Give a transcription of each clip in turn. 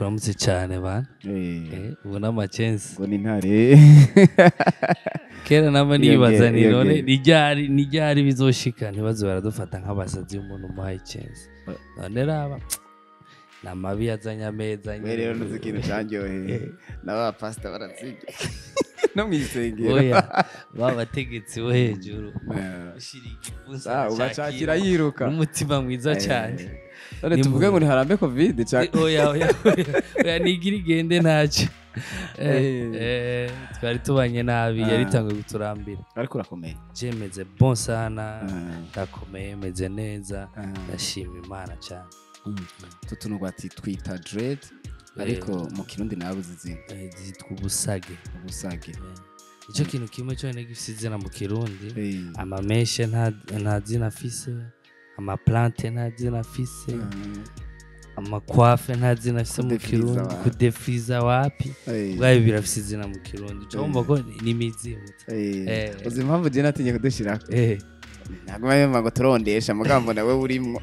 Ndakuramutse cyane bana. Ubona amachensi ngo ni ntare. Kera nama nibaza ni none ni ryari bizoshika ntibaze baradufata nk'abasazi umuntu umuhaye chance. None raba namabi yazanye ameza. We rero ntuzi ikintu cyanyoheye n'aba pastor baratsinda no mwisengero. Oya babategetsi bo hejuru ushira igipfunsi ubacakira yiruka n'umutima mwiza cyane. None tuvuge ngo ni harambe covid cyane. Oya oya oya nigira igende ntacyo. Twari tubanye nabi yaritanguye guturambira. Ariko urakomeye. Je meze bon sana, ndakomeye meze neza, ndashima Imana cyane. Tutuntu ati twita dread ariko mu Kirundi nabuze izina. Zitwa ubusage. Ubusage. Ico kintu kimwe cyo gifise izina mu Kirundi, amameshe nta zina afise, amaplante nta zina afise, amakwafe nta zina afise mu Kirundi, kudefriza wapi bwayo birafise izina mu Kirundi. Cyo umva ko ni mizimu. Uzi impamvu je natinye kudushirako? Ntabwo mpamvu ngo turondesha mugambo nawe urimwo.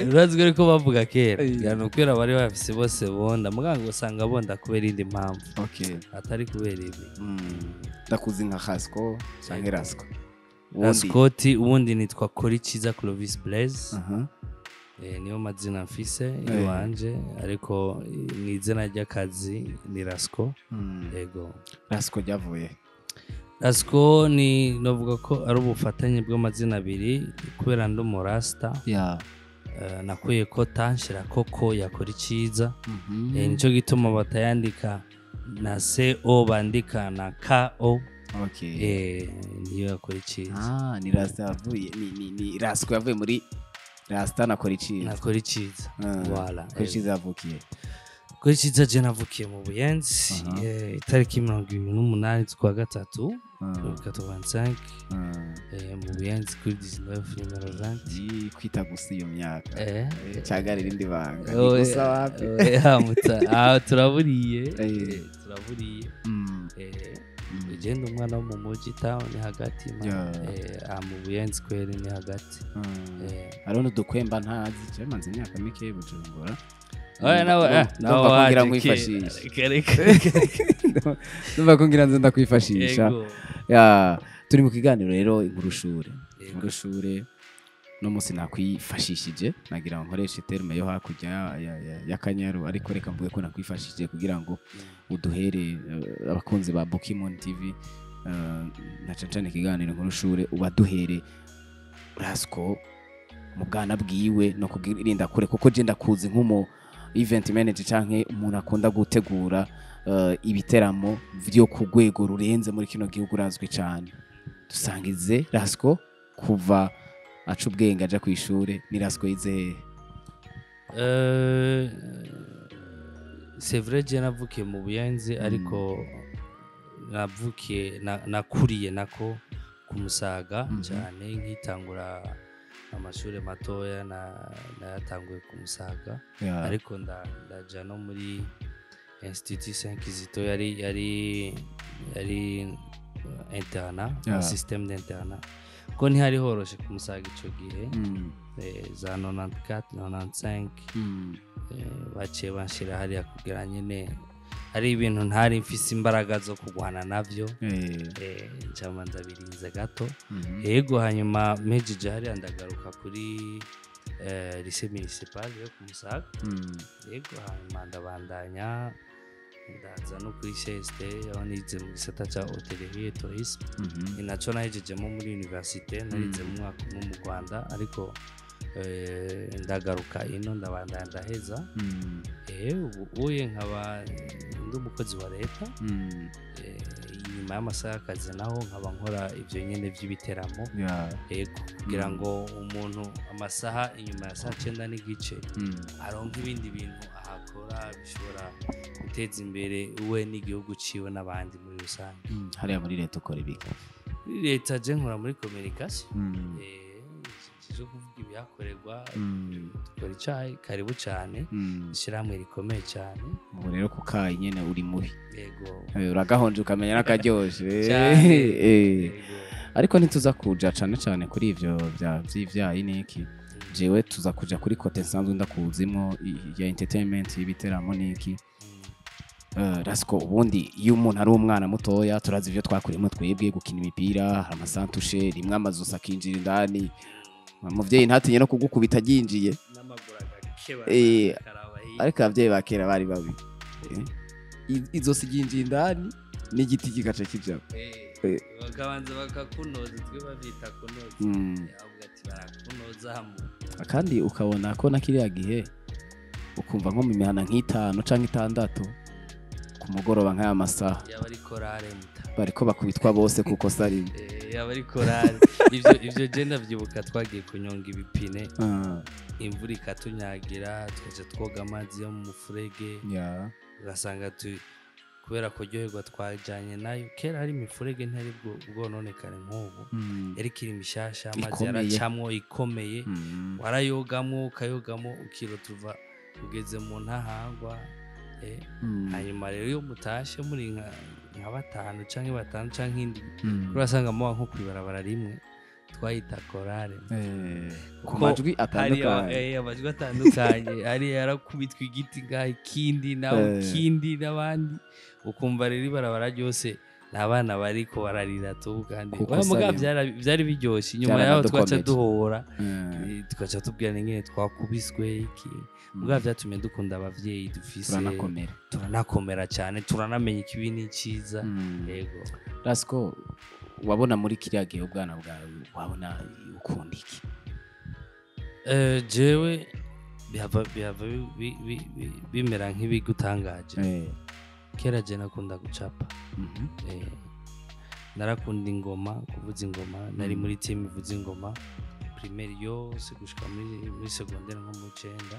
Urazwi ko bavuga kera yani kwera bari bafise bose bonda mugango usanga bonda kubera indi mpamvu. Okay. Atari kubera ibi. Ndakuzi nka Rasco canke Rasco. Rascoti ubundi nitwa Korichiza Clovis Blaise. Niyo mazina mfise iwanje ariko mu izina ry'akazi ni Rasco. Yego. Rasco ryavuye. Rasco ni novuga ko ari ubufatanye bw'amazina abiri kubera ndi umurasta. Nakuye ko tanshira koko yakora iciza. Nico gituma batayandika na CO bandika na KO. Okay. Niyo yakora iciza. Ni Rasta yavuye ni Rasco yavuye muri Rasta nakora iciza. Nakora iciza. Voilà. Kora iciza yavukiye. Kora iciza je navukiye mu Buyenzi itariki 28 z'ukwa gatatu 85 mu Buyenzi kuri 19 numero 20. Kwita gusa iyo myaka cagara irindi banga gusa wapi. Turaburiye turaburiye. Ugenda umwana wo mu muji town hagati mu Buyenzi kweri ni hagati. Hariho n'udukwemba ntazi je manze imyaka mike Bujumbura. Oya nawe ndumva ko ngira nkwifashisha. Ndumva ko ngira nze ndakwifashisha. Turi mu kiganiro rero inkurushure. Inkurushure no munsi nakwifashishije nagira ngo nkoreshe terme yo hakurya ya Kanyaru ariko reka mvuge ko nakwifashishije kugira ngo uduhere abakunzi ba Bokimon TV na cancane ikiganiro inkurushure ubaduhere Rasco mu bwana bwiwe no kugirinda kure kuko je ndakuzi nkumo event manager canke umuntu akunda gutegura ibiteramo vyo ku rwego rurenze muri kino gihugu urazwi cyane. Dusangize Rasco kuva aca ubwenge aja kwishure ni Rasco yize. C'est vrai je navukiye mu Buyenzi ariko navukiye nakuriye nako ku Musaga cyane nkitangura amashure matoya nayatanguye ku Musaga. Ariko ndaja no muri Institut Saint Kizito yari internat, système d'internat ko ntihari horoshe ku Musaga ico gihe. Za 94 95 baciye banshira hariya kugira nyene hari ibintu ntari mfise imbaraga zo kugwana navyo. Ncamanza birinze gato. Yego hanyuma mejije hariya ndagaruka kuri lycée municipal yo ku Musaga. Yego hanyuma ndabandanya ndaza no kuri CST aho nize mu gisata ca hôtellerie et tourisme. Ni naco nahejejemo muri université narize mu mwaka umwe mu Rwanda ariko ndagaruka ino ndabandanya ndaheza. Ubu uye nkaba ndi umukozi wa leta. Inyuma y'amasaha y'akazi naho nkaba nkora ivyo nyene vy'ibiteramo. Yego kugira ngo umuntu amasaha inyuma ya saa 9:15 aronke ibindi bintu ahakora bishobora guteza imbere we n'igihugu ciwe n'abandi muri rusange. Hariya muri leta ukora ibiki? Muri leta je nkora muri communication. Cyo kuvuga ibyakorerwa dukora icayi karibu cyane ishyirahamwe rikomeye cyane. Ubu rero kukayi nyene uri mubi. Yego uragahonje ukamenya n'akaryoshe. Ariko ntituza kuja cane cane kuri ivyo vy'ivyayi niki. Jewe tuza kuja kuri côté nsanzwe ndakuzimwo ya entertainment, y'ibiteramo n'iki. Rasco, ubundi iyo umuntu ari umwana mutoya, turazi ivyo twakuriyemo twebwe: gukina imipira, hari amasantushe, rimwe amazosi akinjira indani, umuvyeyi ntatinye no kugukubita aryinjiye. N'amaguru agakeba, akaraba hirya. Ariko abavyeyi ba kera bari babi. Izosi ryinjiye indani n'igiti kigaca kijako. Bakabanza bakakunoza, twe bavyita kunoza. Bavuga ati barakunoza mu Kandi ukabona ko na kiriya gihe ukumva nko mu mihana nk'itanu canke itandatu ku mugoroba nk'aya masaha, yaba ari korale muta bariko bakubitwa bose kuko sari. Yaba ari korale. Ivyo je ndavyibuka, twagiye kunyonga ibipine, imvura ikatunyagira, tukaja twoga amazi yo mu mufurege, ugasanga kubera kuryoherwa twajanye nayo. Kera hari imifurege ntiyari bwononekare nk'ubu, yari ikiri mishasha, amazi Ikomeye. yaracamwo, ikomeye. Warayogamwo, ukayogamo, ukiro tuva ugeze mu ntahangwa. Hanyuma rero iyo mutashe muri nka batanu canke batanu canke indwi, urasanga muba nko kwibarabara rimwe, twayita korale. Ku Kuko majwi hari atandukanye. Amajwi atandukanye, hari yarakubitwa igiti ngaha, ikindi nawe, ikindi n'abandi, ukumva rero ibarabara ryose ni abana bariko bararira tu kandi. Kuko Oya, mugabo sari- byari biryoshye. Inyuma yaho twaca Byaranadukomeje. duhora, tugaca tubwirana ingene twakubiswe iki. Mugabo byatumye dukunda abavyeyi dufise. Turanakomera. Turanakomera cyane, turanamenya ikibi n'icyiza. Yego. Rasco, wabona muri kiriya gihe ubwana bwawe wabona ukunda iki? Jewe bihava bimera nk'ibigutangaje. Kera je nakunda gucapa. Narakunda ingoma, kuvuza ingoma. Nari muri team ivuza ingoma primaire yose gushika muri secondaire, nko mu cenda,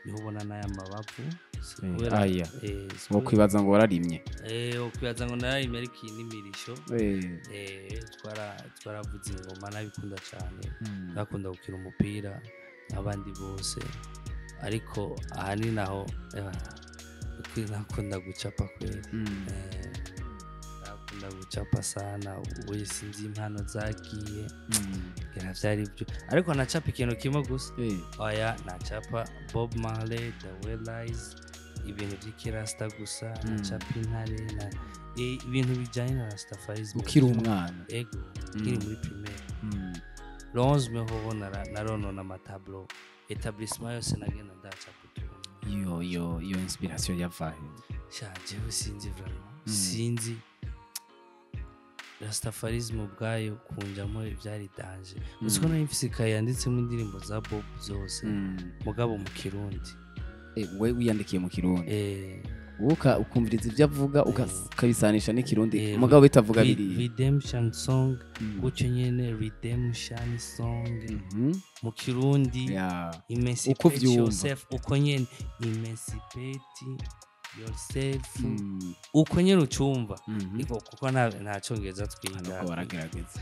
niho ubona n'aya mabavu. Si Aya. si Wo kwibaza ngo wararimye. Ukwibaza ngo nararimye, ariko iyi ni imirisho. Twaravuza ingoma, nabikunda cyane. Nakunda gukina umupira nk'abandi bose, ariko ahanini aho nakunda gucapa kweri. Nakunda gucapa sana. Ubu sinzi impano zagiye, ngira vyari byo, ariko nacapa ikintu kimwe gusa. Oya, nacapa Bob Marley, The Wailers, ibintu by'ikirasta gusa. Nacapa intare na ibintu bijyanye na rastafarism. Ukiri umwana? Ego, nkiri muri primaire. Lonze hoho naronona amatableau, établissement yose nagenda ndacapa utuntu. Iyo inspiration yavahe? Sha, jewe sinzi vraiment, sinzi. Rastafarism ubwayo kunjamo byari danger. Uzi ko nari mfise ikaye yanditsemo indirimbo za Bob zose, mugabo mu Kirundi. We wiyandikiye mu Kirundi? Eh. Wowe ukumviriza ibyo avuga, ukabisanisha n'ikirundi, mugabo bitavuga biriya. Redemption song, gutyo nyene, redemption song mu Kirundi. Emancipate Uko uvyumva. yourself, uko nyene, emancipate yourself, uko nyene ucumva. Niko, kuko nta Congereza twiga. Nuko waragerageza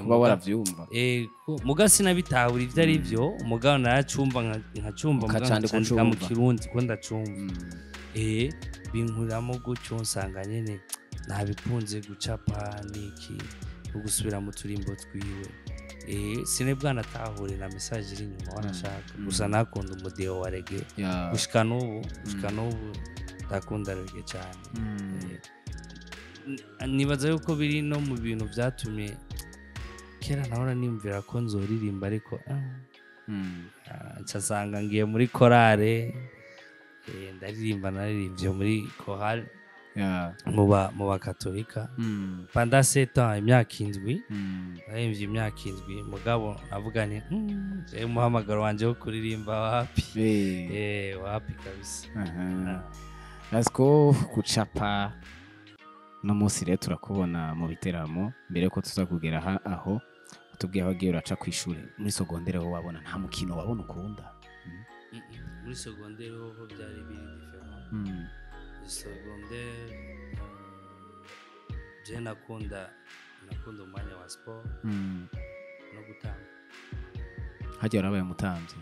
kuba waravyumva. Muga sinabitahura ivyo ari byo, mugabo naracumva, nkacumva, muga Ukacandika. nkacandika mu Ucumva. Kirundi ko ndacumva. Binkuriramo gutyo, nsanga nyene nabikunze gucapa niki no gusubira mu turimbo twiwe. Sine bwanatahure na message iri inyuma, wanashaka. Gusa nakunda umudiho wa reggae. Gushika n'ubu ndakunda reggae cyane. Nibaza yuko biri no mu bintu byatumye kera nahora nimvira ko nzoririmba, ariko nca nsanga ngiye muri korale, ndaririmba, naririmbye muri korale mu bakatolika pendant 7 ans, imyaka 7. Naririmbye imyaka 7, mugabo navuga nti jewe umuhamagaro wanje wo kuririmba wapi." Wapi kabisa. Aha. Rasco, gucapa no munsi rero turakubona mu biteramo. Mbere yuko tuza kugera aho utubwiye aho wagiye uraca kw'ishure, muri secondaire ho wabona nta mukino wabona ukunda? Muri secondaire hoho byari biri différent. Secondaire, je nakunda umwanya wa sport no gutamba. Harya warabaye umutamvyi?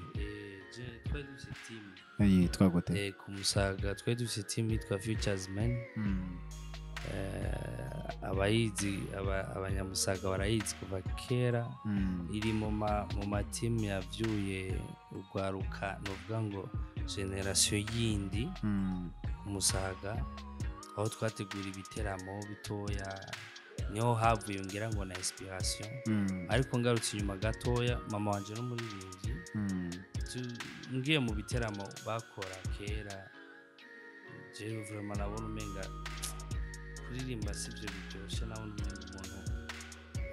Je twari dufise team. Yitwa gute? Ku Musaga twari dufise team yitwa Futures Men. Abayizi, abanyamusaga barayizi kuva kera. Iri mu matimu yavyuye urwaruka, novuga ngo génération yindi Musaga, aho twategura ibiteramo bitoya, niho havuye ngira ngo na inspiration. Ariko ngarutse inyuma gatoya, mama wanje n'umuririmbyi. Ngiye mu biteramo bakora kera, jewe vraiment nabona umenga kuririmba sivyo biryoshe. Nabona umenga umuntu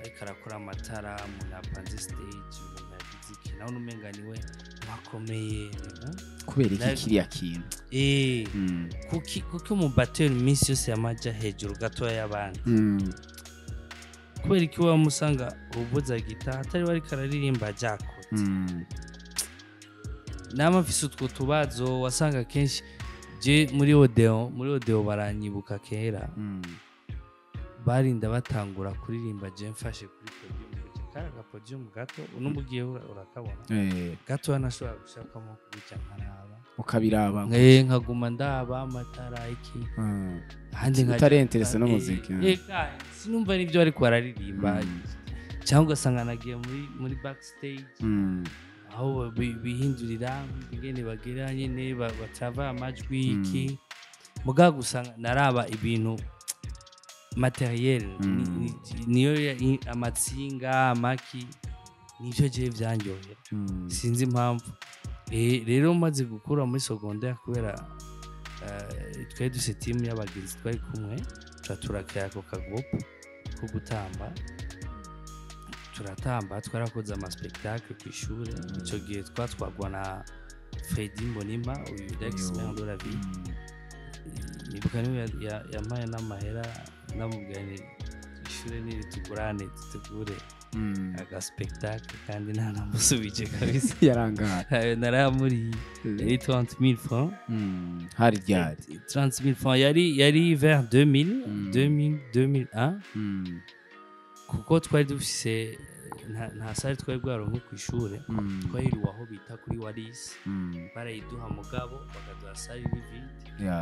ariko arakora amatara, umuntu yapanze stage, umuntu yagize iki, nabona umenga niwe wakomeye. Kubera iki kiriya kintu? Kuki umubateri iminsi yose yamaja hejuru gatoya y'abandi? Kubera iki wamusanga uvuza gita atari we ariko araririmba ajakotse? Nama mfise utwo tubazo. Wasanga kenshi je muri Odéon baranyibuka kera, barinda batangura kuririmba je mfashe kuri podium gutya. Kari aga podium gato, unubugiye urakabona. Gatoya, nashobora gushakamo gutya nkaraba. Ukabiraba. Nkaguma ndaba amatara iki, ahandi Utari intéressé n'umuziki. Sinumva n'ibyo ariko bararirimba, cyangwa ugasanga nagiye muri backstage, aho bihindurira ingene bagira nyene batava amajwi iki. Mugabo gusanga naraba ibintu matériel, niyo amatsinga amaki, nivyo jewe vyanyohera. Sinzi impamvu. Rero maze gukura muri secondaire, kubera twari dufise team y'abagenzi twari kumwe, tuca turakaya ako kagroupe ko gutamba, turatamba, twarakoze ama spectacle ku ishure. Ico gihe twatwagwa na Fredy Mbonimpa, uyu ex maire de la ville. Nibuka niwe yampaye n'amahera, namubwira nti ishure niritugurane dutegure aga spectacle, kandi ntanamusubije kabisa. Yarangara. Ayo narayamuriye, yari 30 000 francs. Hari ryari? 30 000 francs yari vers 2000, 2000, 2001, kuko twari dufise nta salle twari bwaronke ku ishure. Twahiriwe aho bita kuri Waris. Barayiduha, mugabo bakaduha salle iri vide.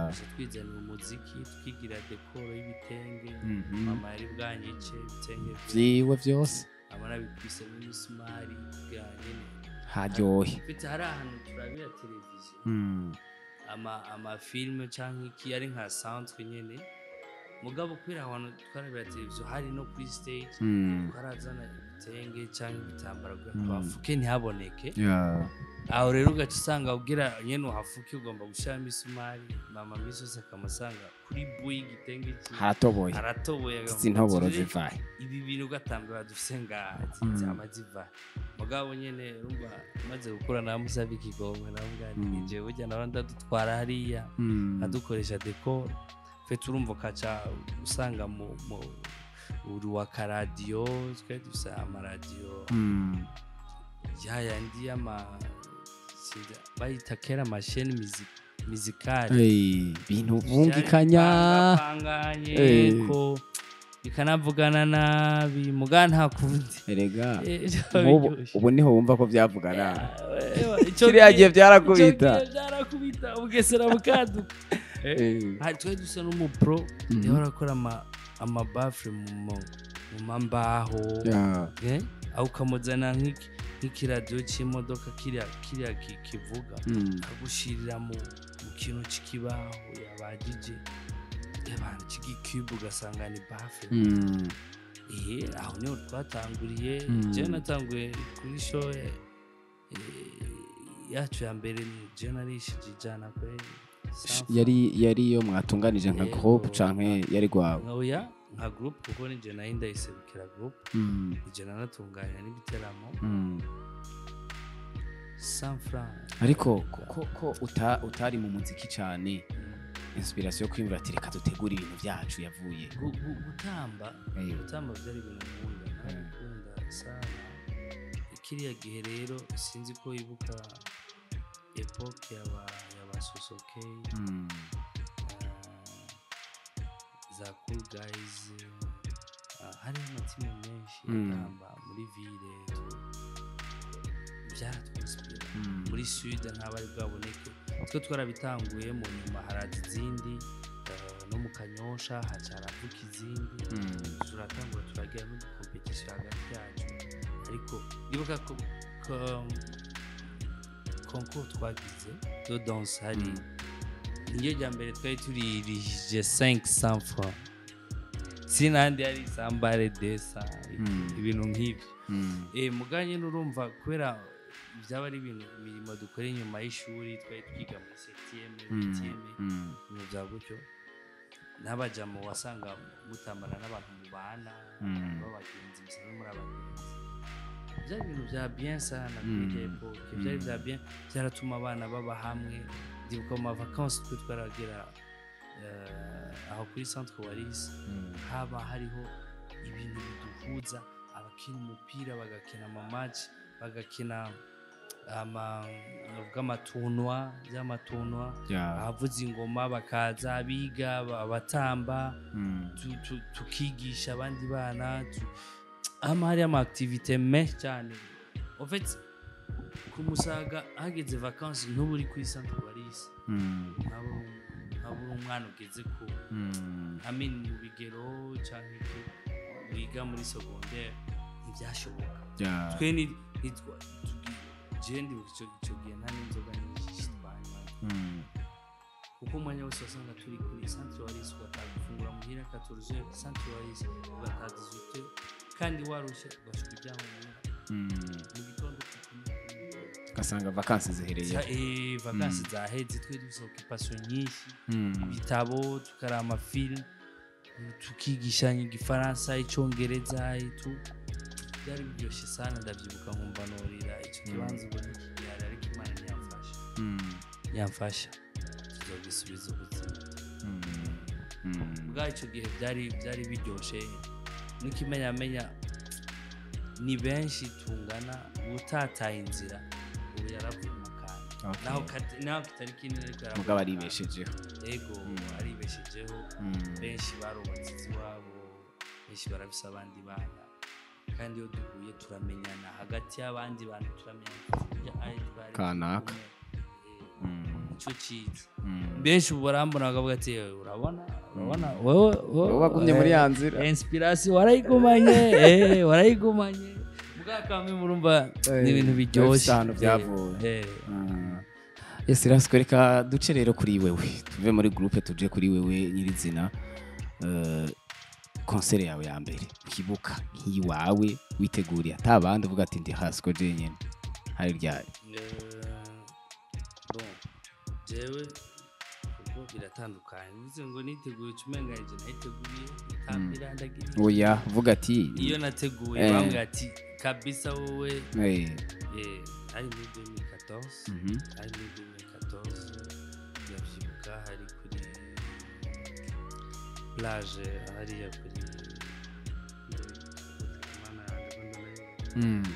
Gusa twizanira umuziki, twigira décor y'ibitenge. Mama yari bwanyice ibitenge vyiwe vyose. Aba arabikubisemo imisumari kugira nyene haryohe. Mfite hari ahantu turabira televiziyo, ama film canke iki, ari nka centre nyene. Mugabo kubera aho hantu twarabira televiziyo hari no kuri stage, twarazana ibitenge canke ibitambaro kugira tuhafuke ntihaboneke. Aho rero ugaca usanga ugira nyene uhafuke, ugomba gushiramo isumari. Mama misi yose akamusanga kuri bu y'igitenge ciwe haratoboye. Haratoboye. Izi ntoboro Akavuga ati, zivahe? Ibi bintu ugatambira dufise ngaha zama ziva. Mugabo nyene urumva maze gukura namusabye ikigongwe, namubwira nti jewe burya nawe ndadutwara hariya, adukoresha décor fait. Urumva ukaca usanga mu uri wa karadiyo, twari dufise amaradiyo ya yandi y'ama bayita kera ama chaînes musicales. Ibintu bungikanya. Bipangapanganye ko bikanavugana nabi, muga nta kundi. Erega byaba nk'ubu biryoshe. Ubu niho wumva ko byavugana. Ico Kiriya gihe byarakubita. Ico gihe byarakubita, ubugesera bukaduka. Hari twari dusa n'umupro yahora akora ama baffles mu mambaho. Aho ukamuzana nk'ikiradiyo cy'imodoka kiriya kivuga, akagushirira mu kintu cy'ikibaho yabagije abantu cy'igicube, ugasanga ni baffle. Aho niho twatanguriye. Jewe natanguye kuri show yacu ya mbere, jewe narishije 100 kweli. Yari iyo mwatunganije nka Yego. groupe canke yari gwawe? Oya, nka groupe, kuko nije nari ndayiserukira groupe, nije nanatunganya n'ibiteramo. 100 francs. Ariko ko utari mu muziki cane, inspiration yo kwiyumvira ati reka dutegure ibintu byacu yavuye? Gutamba. Gutamba byari ibintu nkunda, narabikunda sana kiriya gihe. Rero sinzi ko wibuka époque yaba Sosoke, za Cool Guys, hariho amatimu menshi yatamba muri ville, byaratwinspira. Muri sud ntabari bwaboneke, twe twarabitanguye, mu nyuma haraza izindi. No mu Kanyosha haca haravuka izindi. Turatangura, turagira n'uducompétition hagati yacu, ariko ndibuka ko concours twagize de danse, hari niyo rya mbere twari turirije 500 francs, sinandi yari sambare 200, ibintu nk'ibyo. Muganye n'urumva kubera byaba ari ibintu, imirimo dukora inyuma y'ishuri, twari twiga muri septième, huitième, ibintu bya gutyo, n'abajamo wasanga mutambana n'abantu mubana b'abagenzi, musanzwe muri abagenzi. Byari ibintu bya bien sana kuri iryo époque, byari bya bien, byaratuma abana baba hamwe. Ndibuka mu mavacances twe twaragera aho kuri Centre Waris, haba hariho ibintu biduhuza, abakina umupira bagakina amamatch, bagakina ama navuga amatournois, by'amatournois, abavuza ingoma bakaza, abiga, abatamba, tukigisha abandi bana, hama hari ama activité menshi cyane. En fait, ku Musaga hageze vacances, ntuba uri kuri Centre Waris, nkaba uri umwana ugeze ku, I mean, mu bigero cyangwa iki, wiga muri secondaire, ntibyashoboka. Twe ni nitwa je ndibuka ico gihe nta n'inzoga nyinshi twanywa, kuko umwanya wose wasanga turi kuri Centre Waris, ugataha gufungura muhira 14, Centre Waris, ugataha 18, kandi warushe, ugashika uryama muhira mu gitondo. Ugasanga vacances zihereye. Vacances zaheze, twe dufise occupation nyinshi, ibitabo, tukaraba amafilm, tukigishanya igifaransa, icongereza, itu byari biryoshye sana. Ndavyibuka nkumva norira. Ico kibanza ubu ntikigihari, ariko Imana ntiyamfasha, yamfasha tuzogisubiza ubuzima. Bwa ico gihe byari biryoshe, n'ikimenyamenya ni benshi tungana utataye inzira, ubu yaravuye mu kantu. Naho kitari kinini, ariko yaravuye Mugabo mu kantu. Aribeshejeho. Ego, aribeshejeho. Benshi barubatse iwabo, benshi barafise abandi bana, kandi iyo duhuye turamenyana hagati y'abandi bantu, turamenyana kurya ari twari Kanaka. kumwe. Ico ciza, benshi ubu barambona bakavuga ati: "Eh, urabona, urabona wewe Wowe wagumye muri ya nzira." Inspiration warayigumanye, warayigumanye bwa kamwe, murumva ni ibintu biryoshye. Bifise ahantu byavuye. Yes, Rasco, reka duce rero kuri wewe, tuve muri groupe tuje kuri wewe nyirizina. Concert yawe ya mbere ukibuka nk'iwawe witeguriye, ata abandi, uvuga ati ndi Rasco jenyine, hari ryari? Bon, jewe kuko biratandukanye, bivuze ngo niteguye ucumenga nje nayiteguriye itambira ndagira iki. Oya, uvuga ati Iyo nateguye, bambwira ati kabisa wowe, ari muri 2014, ari muri 2014, ndavyibuka, hari kuri plage hariya kuri Mana yanjye, ko ndanayibuka.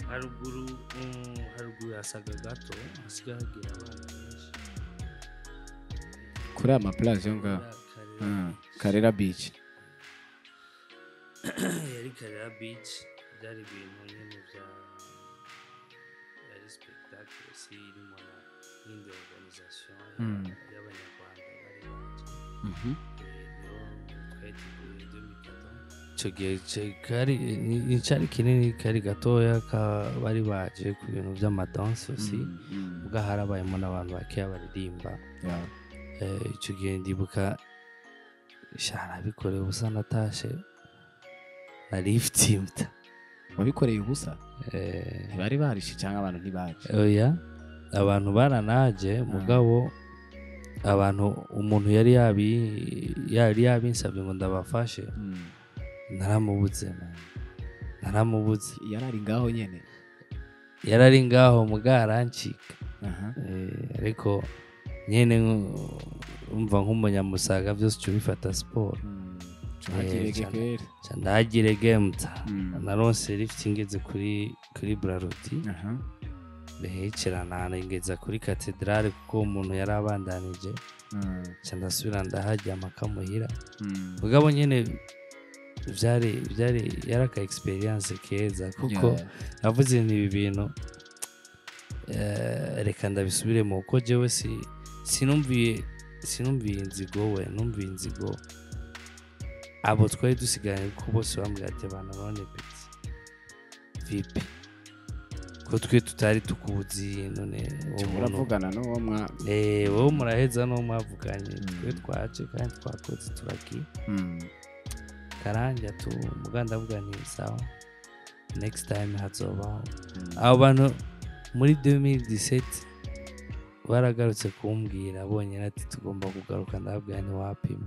Haruguru, haruguru yasaga gato hasigaye hagira abana benshi. Kuri aya maplage yo ngaho? Karera. Karera Beach. Yari Karera Beach. Byari ibintu nyine bya yari spectacle si irimo na n'indi organisation y'abanyarwanda bari baje. Niho twari teguye 2014. Icyo gihe kari ni cari kinini, kari gatoya, bari baje ku bintu by'amadanse aussi, ubwo harabayemo n'abantu bakeya baririmba. Icyo gihe ndibuka sha nabikoreye ubusa, natashe na lift imta. Wabikoreye ubusa? Ntibari barishe cyangwa abantu ntibaje? Oya, abantu baranaje, mugabo abantu umuntu yari yabinsabye ngo ndabafashe, naramubuze man. Naramubuze. Yari ari ngaho nyene? Yari ari ngaho, mugabo arancika. Ariko nyene umva nk'umunyamusaga byose uca ubifata siporo. Tuhagirege Cane. kweri. Ca ndahagirege mta naronse lift ngeze kuri Brarudi, behecerana ngeza kuri katedrale, kuko umuntu yari abandanije, ca ndasubira ndaharyama kamuhira. Mugabo nyene vyari yari aka experience keza, kuko navuze nti ibi bintu, reka ndabisubiremo, kuko jewe si sinumviye. Sinumviye inzigo we, numviye inzigo abo twari dusigaranye, kuko bose bambwira ati: "Bana, none petit, vipi ko twe tutari tukuzi? None uwo muntu?" Muravugana n'uwo mwa Eh, wowe muraheza n'uwo mwavuganye. Twe twaje kandi twakoze, turagiye. Karangira tu muga ndavuga nti: "Sawa, next time hazobaho." Abo bantu muri 2017 baragarutse kumbwira bonyine ati: "Tugomba kugaruka." Ndababwira nti: "Wapima."